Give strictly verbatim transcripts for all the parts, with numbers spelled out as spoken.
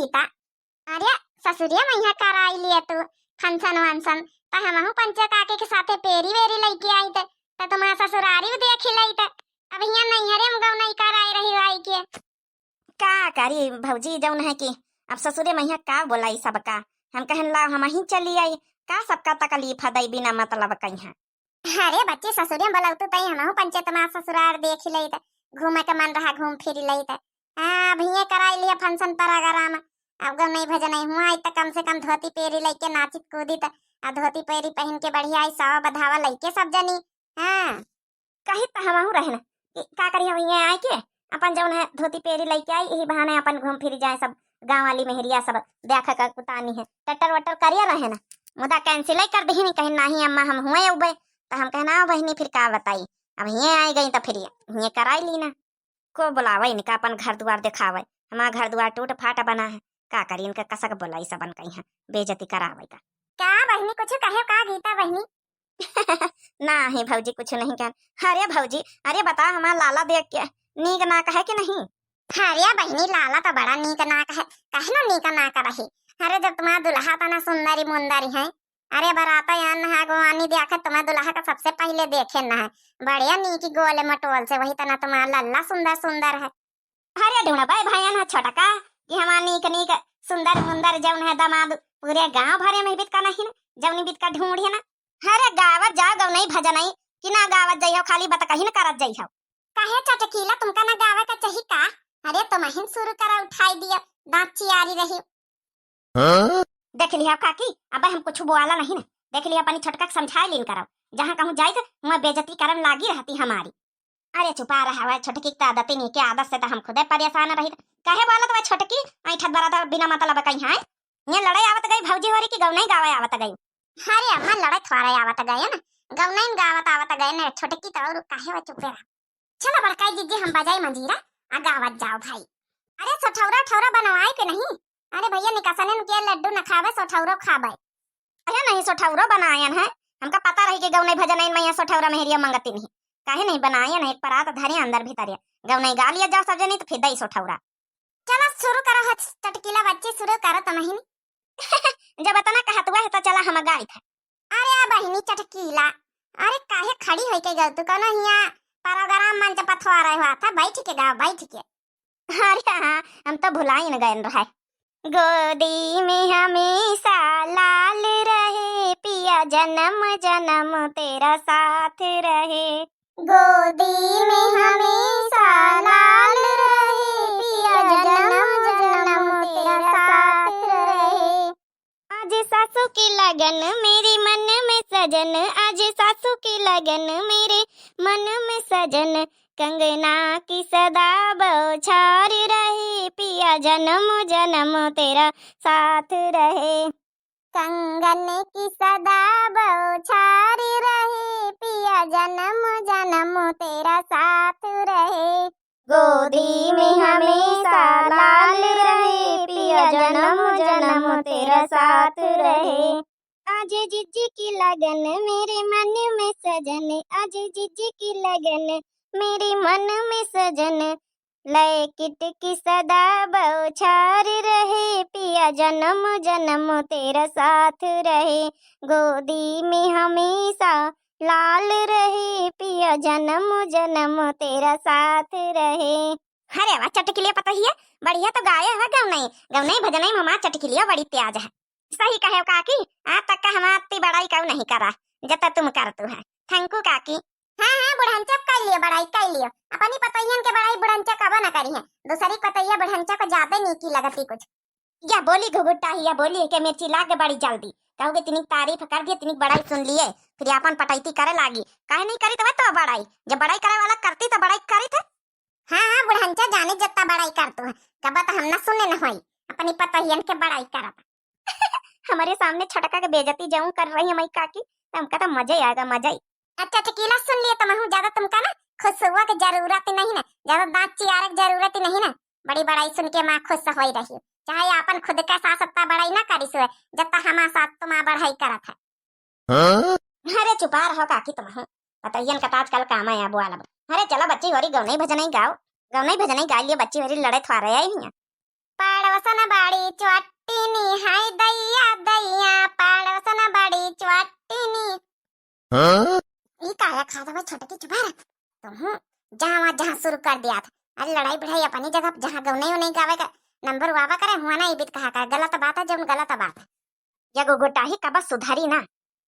अरे ससुरिया मइहाँ कराई लिए तू function वंक्शन, त हमहू पंचे काकी के साथे पेरी वेरी लइके आइत, त तुम्हार ससुरारी भी देखि लइत। अब हियाँ नैहरे में गौनई कराए रही आई के। का करी भौजी, जौन है कि अब ससुरे मइहाँ का बोलाई सबका। हम कहन ला हमहीं चली आई, का सबका तकलीफ है दई बिना मतलब कइहाँ। अरे बच्ची, ससुरे में बोलौतू तई हमहू पंचे तुम्हार ससुरार देखि लइत, घूमे के मन रहा घूम फिर लइत। हाँ, अब हियाँ कराई लिया function program, अब गौनई भजनई हुआ आई त कम से कम धोती पेरी लइके नाचित कूदित, आ धोती पेरी पहिन के बढ़िया आई सवा बधावा लइके सब जनी। हाँ। कही त हमहू रहे न कि का करी हम हियाँ आए के अपन जौन है धोती पेरी लइके आई, यही बहाने अपन घूम फिर जाए सब गाँव वाली मेहरिया सब, देखा का कुतानी है, टट्टर वट्टर करिया रहे न, मुदा cancel ही कर दिहिन, कहीं नाही अम्मा हम हुए उबे, त हम कहना बहिनी फिर का बताई, अब हियाँ आए गई त फिर हियाँ कराई ली ना। को बुलावे इनका अपन घर दुआर देखावे, हमार घर दुआर टूट फाट बना है, का करी इनका कसक बुलाई सबन कइहाँ बेइज्जती करावे का। का बहिनी कुछ कहे का गीता बहिनी? नाही भौजी कुछ नहीं कहन। अरे भौजी, अरे बता हमार लाला देख के नीक नाक है कि नहीं? अरे बहिनी लाला त बड़ा नीक नाक है, कहनो नीक नाक रही। अरे जब तुम्हार दुल्हा तना सुंदरी मुंदरी है, अरे बराता यान नहा गोवानी देखा तुम्हार दुल्हा का सबसे पहिले देखे न है, बढ़िया नीक गोल मटोल से वही तना तुम्हार लल्ला सुंदर सुंदर है। अरे ढूंढबे भैया ना छोटका कि हमार नीक नीक सुंदर मुंदर जौन है दामाद पूरे गांव भरे में बितका नहीं न, जौनी बितका ढूंढे ना। अरे गावत जाओ गौनई भजनई कि ना गावत जइहो, खाली बतकही न करत जइहो। काहे चटकीला तुमका ना गावे का चाही का? अरे तुमहिन शुरू करा उठाई दिया, दांत चियारी रही। हाँ? देख लिया काकी, अब हम कुछ बोला नहीं ना। देख लिया अपनी छोटका के समझाए लीन करो, जहाँ कहूँ जाइत वहाँ बेइज्जती करन लागी रहती हमारी। अरे चुपा रहा, वह छोटकी के आदत ही नहीं, के आदत से तो हम खुदे परेशान रही। काहे बोलत वह छोटकी ऐठत बरत बिना मतलब कहीं है? ये लड़ाई आवत गई भौजी होरी की गौनई गावे आवत गई। अरे अम्मा लड़ाई थोड़ा आवत गए ना, गौनई गावत आवत गए ना छोटकी तो और काहे वह चुपे रहा। चलो बड़काई जीजी हम बजाई मंजीरा आ गावत जाओ भाई। अरे सोठौरा ठौरा बनवाए के नहीं? अरे भैया निकासने के लड्डू न खावे सोठौरो खावे। अरे नहीं सोठौरो बनायन है, हमका पता रही कि गौनई भजनई मइहाँ सोठौरा मेहरिया मंगती नहीं। काहे नहीं बनायन है, एक परात धरे अंदर भीतरिया। गौनई गा लिया जाओ सब जनी तो फिर दई सोठौरा। चलो शुरू करो है चटकीला बच्ची शुरू करो तमहिन। जब इतना कहत हुआ है तो चला हम गाइत है। अरे बहिनी चटकीला, अरे काहे खड़ी होई के गलतू कौनो हिया प्रोग्राम मंच पथवा रहे हुआ था, बैठ के गाओ बैठ के। अरे हाँ, हम तो भुलाई न गए रहे। गोदी में हमेशा लाल रहे पिया जन्म जन्म तेरा साथ रहे। गोदी में हमेशा लाल रहे पिया जन्म जन्म तेरा साथ रहे। आज सासू की लगन मेरे मन में सजन, आज सासू की लगन मेरे मन में सजन, कंगना की सदा बौछार रहे पिया जन्म जन्म तेरा साथ रहे। कंगन की सदा बौछार रहे पिया जन्म जन्म तेरा साथ रहे। गोदी में हमेशा लाल रहे पिया जन्म जन्म तेरा साथ रहे। आज जिज्जी की लगन मेरे मन में सजन, आज जिज्जी की लगन मेरे मन में सजन, लैकिट की सदा बौछार रहे पिया जन्म जन्म तेरा साथ रहे। गोदी में हमेशा लाल रहे पिया जन्म जन्म तेरा साथ रहे। अरे वाह चटकिलिया पतोहिया, बढ़िया तो गाए हो गौनई, गौनई भजनई में हमार चटकिलिया बड़ी त्याज है। सही कहे काकी, आज तक का हमार ती बड़ाई कऊ नहीं करा, जता तुम करतू है। थैंक यू काकी। हाँ हाँ बुढ़ंचा कर लियो बड़ाई कर लियो, अपनी पतोहियन के बड़ाई बुढ़ंचा कबो न करी है, दूसरी पतोहिया बुढ़ंचा को ज्यादा नीकी लगती कुछ। या बोली घुघुटा ही, या बोली के मिर्ची लाग बड़ी जल्दी, कहोगे तिनिक तारीफ कर दिए, तिनिक बड़ाई सुन लिए, फिर अपन पटैती करे लागी। काहे नहीं करी तो बड़ाई, जब बड़ाई करे वाला करती तो बड़ाई करी थे। हाँ हाँ बुढ़ंचा जाने जत्ता बड़ाई करतू है, कबो तो हम ना सुने न होई, अपनी पतोहियन के बड़ाई करत। हमारे सामने छोटका के बेइज्जती जऊं कर रही है मई काकी, तो हमका तो मजा ही आएगा, मजा ही। अच्छा चटकीला सुन लिए, तुमहू ज्यादा तुमका ना खुश हुआ के जरूरत ही नहीं ना, ज्यादा दांत चियारे के जरूरत ही नहीं ना। बड़ी बड़ाई सुन के माँ खुश होई रही, चाहे अपन खुद का सास सत्ता बड़ाई ना करी सुए, जब तक हमारे साथ तुम बड़ाई करत है। हाँ? अरे चुपा रहो काकी तुमहू, पतोहियन का तो आजकल काम है बुआ लब। अरे चलो बच्ची होरी गौनई भजनई गाओ, गौनई भजनई गा लियो बच्ची होरी लड़े थुआरे आई हियाँ। पड़ोसन बाड़ी नी हाय दैया दैया, पड़ोसन बड़ी चोटिनी। हाँ? ई काया खात बा छोटकी, चुप रह। तुहूँ जहाँ वहाँ जहाँ शुरू कर दिया था। अरे लड़ाई बढ़ाई अपनी जगह, जहाँ गौनई उनई गावे का नंबर वावा करे, हुआ ना ई बीत कहा कर। गलत बात है, जौन गलत बात है। या गुगुटाही कबा सुधरी ना,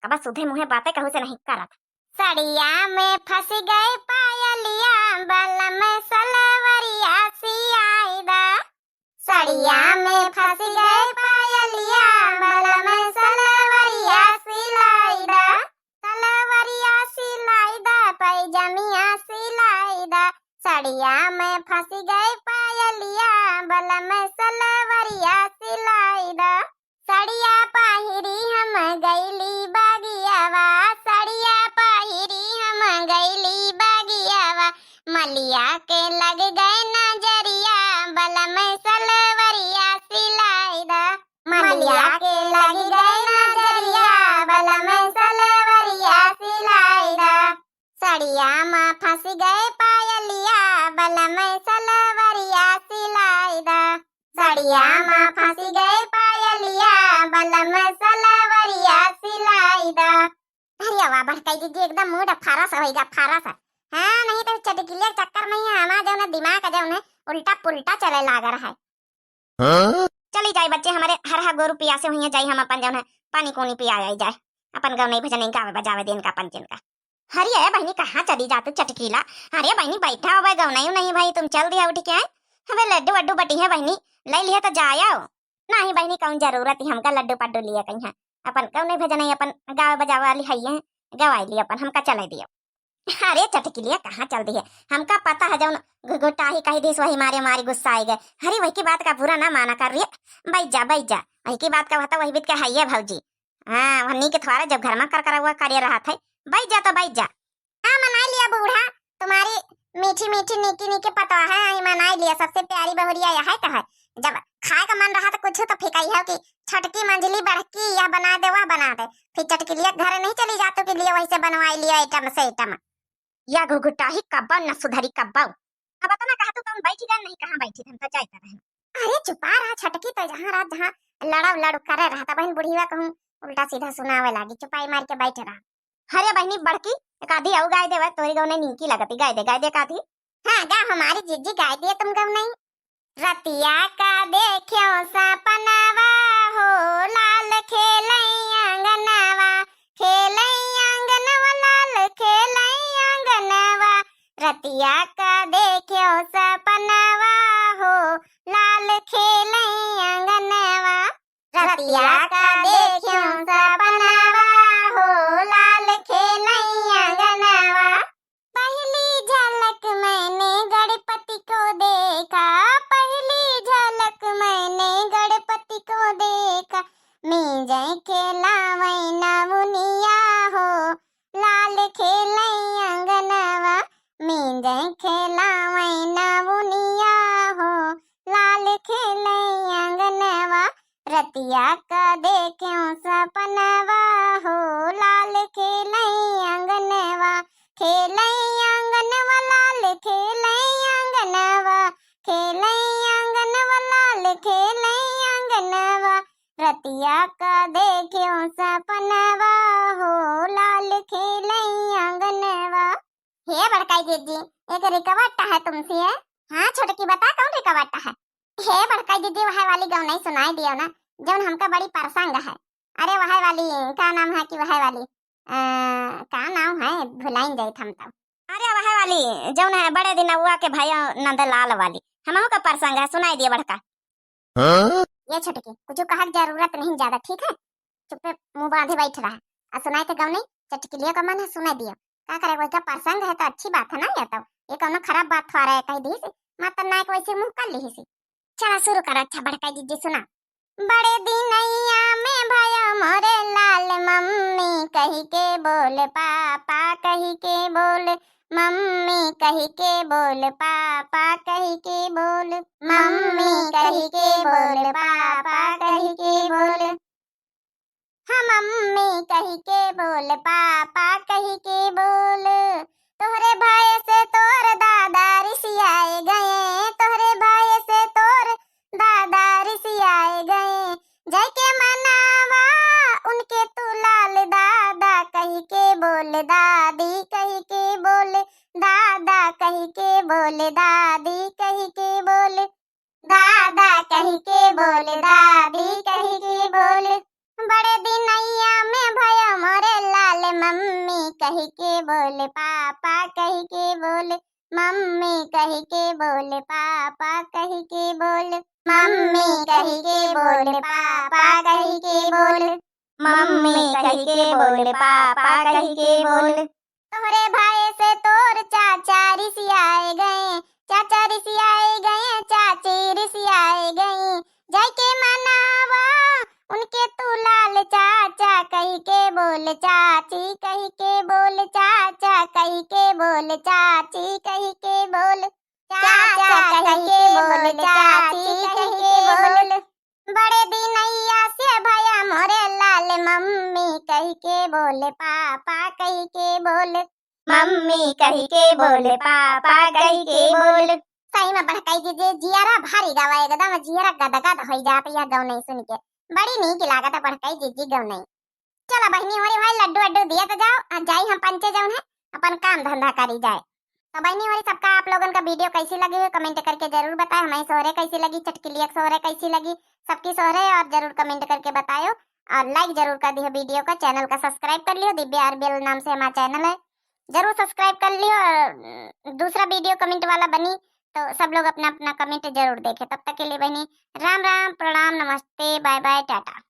कबा सुधे मुँहे बातें कहू से नहीं करत। सड़िया में फँस गए पायलिया, बलम सलवरिया सियाई दा। सड़िया में फँस गए पायलिया, बलम सलवरिया सिलाई दा। सलवरिया सिलाई दा, पैजमिया सिलाई दा। सड़िया में फँस गए पायलिया, बलम सलवरिया सिलाई दा। सड़िया पहिरी हम गइली बागियावा, सड़िया पहिरी हम गइली बागियावा। मलिया के लग गए नजरिया, बलम सलवरिया सिलाई दा। मलिया के लग गए नजरिया, बलम सलवरिया सिलाई दा। सड़िया मा फँस गए पायलिया, बलम सलवरिया सिलाई दा। सड़िया मा फँस गए पायलिया, बलम सलवरिया सिलाई दा। अरे वाह, बड़काई दीदी एकदम मूड फारस होइगा, फारस। हाँ, नहीं तो चटकिलिया के चक्कर में ही हमार जौन है दिमाग जौन है उल्टा पुल्टा चले लाग रहा है। हाँ? चली जाए बच्चे, हमरे हरहा गोरू पियासे हुइहैं, जाई हम अपन जौन है पानी कोनी पिया आई जाए, अपन गौनई भजनई गावे बजावे दिन का अपन जिन का। अरे ए बहिनी, कहाँ चली जातू चटकीला? अरे बहिनी, बैठा होबे, गौनई नहीं भाई, तुम चल दिया उठ के आए। अबे लड्डू वड्डू बटी है बहिनी, ले लिया तो जाया। नहीं बहिनी, कौन जरूरत है हमका लड्डू पड्डू लिए कहीं है। अपन गौनई भजनई अपन गावे बजावे वाली है, गवाई ली अपन, हमका चले दियो। अरे चटकिलिया, कहाँ चल दी है? हमका पता है जौन घुघुटाही कही दीस वही मारे मारी गुस्सा आई गए। अरे वही की बात का बुरा ना माना कर रही है। बैठ जा, बैठ जा। वही की बात का होता वही बीत के है ये भौजी। हाँ, वन्नी के थोड़ा जब घर में कर कर हुआ करे रहा था। बैठ जा तो बैठ जा। हाँ, मनाई लिया बूढ़ा, तुम्हारी मीठी मीठी निकी निकी पतवा है, आई मनाई लिया, सबसे प्यारी बहुरिया यह है तो है। जब खाए का मन रहा तो कुछ तो फिकाई है कि छोटकी मंझली बड़की यह बना दे, वह बना दे, फिर चटकिलिया के घरे नहीं चली जातू के लिए वैसे बनवाई लिया आइटम से आइटम। या घुघुटाही कब्बा न सुधरी कब्बा। अब अतना कहा तू कौन बैठी जान नहीं, कहाँ बैठी थन तो जाए रहे। अरे चुपा रहा छटकी, तो जहाँ रात जहाँ लड़ाव लड़ करे रहा था बहन बुढ़िया कहूँ उल्टा सीधा सुनावे लागी, चुपाई मार के बैठ रहा। अरे बहनी बड़की, एक आधी अउ गाय देवे, तोरी गौने नीकी लगती, गाय दे, गाय दे एक आधी। हाँ गा हमारी जीजी, गाय दिए तुम गौने। रतिया का देख्यो सपनवा हो, लाल खेलई आंगनवा, खेलई आंगनवा, लाल खेलई आंगनवा। रतिया का देख्यो सपनवा हो, लाल खेलई आंगनवा। रतिया का देख्यो सपनवा हो, लाल खेलई आंगनवा। पहली झलक मैंने गणपति को देखा, पहली झलक मैंने गणपति को देखा। मीजै खेलावै नवुनिया हो, लाल खेलई आंगनवा। मीजै खेलावै नवुनिया हो, लाल खेलई आंगनवा। रतिया का देख्यो सपनवा हो, लाल खेलई आंगनवा, खेलई आंगनवा, लाल खेलई आंगनवा, खेलई आंगनवा, लाल खेलई आंगनवा। रतिया का देख्यो सपनवा हो, लाल खेलई आंगनवा। हे बड़काई दीदी, एक रिकवट है तुमसे। हाँ छोटकी, बता कौन रिकवट है? हे बड़काई दीदी, वह वाली गौनई सुनाई दियो ना, जौन हमका बड़ी पसंद है। अरे वह वाली, का नाम है कि वह वाली, अ, का नाम है, भुलाइन जाइत हम तो। अरे वह वाली जौन है बड़े दिनउआ के भाई नंदलाल वाली, हमहू का पसंद है, सुनाई दियो बड़का। हाँ? ये छोटकी, कुछ कहा के जरूरत नहीं ज्यादा, ठीक है? चुप्पे मुंह बांधे बैठ रहा। आ सुनाई तो गौनई, चटकिलिया का मन है, सुनाई दियो। का करे, वही का पसंद है तो अच्छी बात है ना, ये तो, ये कौनो खराब बात थोड़ा है, कह दी से, मातर नायक वैसे मुंह कर ली से। चला शुरू करो, अच्छा बड़काई दीदी सुना। बड़े दिनैया में भयो मोरे लाल, मम्मी कही के बोल, पापा कही के बोल, मम्मी कही के बोल, पापा कही के बोल, मम्मी कही के बोल, पापा कही के बोल। हाँ मम्मी कही के बोल, पापा कही के बोल। तोहरे भय से तोर दादा रिसियाए गए, तोहरे भय से तोर दादा रिसियाए गए। दादी कहि के बोल, दादा कहि के बोल, दादी कहि के बोल। बड़े दिनैया में भया मोरे लाल, मम्मी कहि के बोल, पापा कहि के बोल, मम्मी कहि के बोल, पापा कहि के बोल, मम्मी कहि के बोल, पापा कहि के बोल, मम्मी कहि के बोल, पापा कहि के बोल। तोहरे भय से तोर चाचा रिसियाए गए, चाचा रिसियाए गए, चाची रिसियाए गई। जाइके मनावा उनके तू लाल, चाचा कहि के बोल, चाची कहि के बोल, चाचा कहि के बोल, चाची कहि के बोल, चाचा कहि के बोल, चाची कहि के बोल। बड़े दिनैया से भया मोरे लाल, मम्मी कहि के बोल, पापा कहि के बोल, मम्मी कहि के बोल, पापा कहि के बोल। सही में बड़कई जीजी, जियरा भरी गवा, एकदम जियरा गदगद होइ जात यह गौनई सुनि के। बड़ी नीक लागत बड़कई जीजी गौनई। चला बहिनी, होरी भाई लड्डू वड्डू दिया तो जाओ, आ जाई हम पंचे जौन है, अपन काम धंधा करी जाए। तो बहिनी होरी सबका, आप लोगन का video कैसी लगी हो comment करके जरूर बताए। हमारी सोहरे कैसी लगी, चटकिलिया के सोहरे कैसी लगी, सबकी सोहरे और जरूर comment करके बतायो। और like जरूर कर दियो video का, channel का subscribe कर लियो, दिव्या आरबीएल नाम से हमारा channel है, जरूर subscribe कर लियो। और दूसरा video comment वाला बनी तो सब लोग अपना अपना comment जरूर देखे। तब तक के लिए बहिनी राम राम, प्रणाम, नमस्ते, bye bye, टाटा।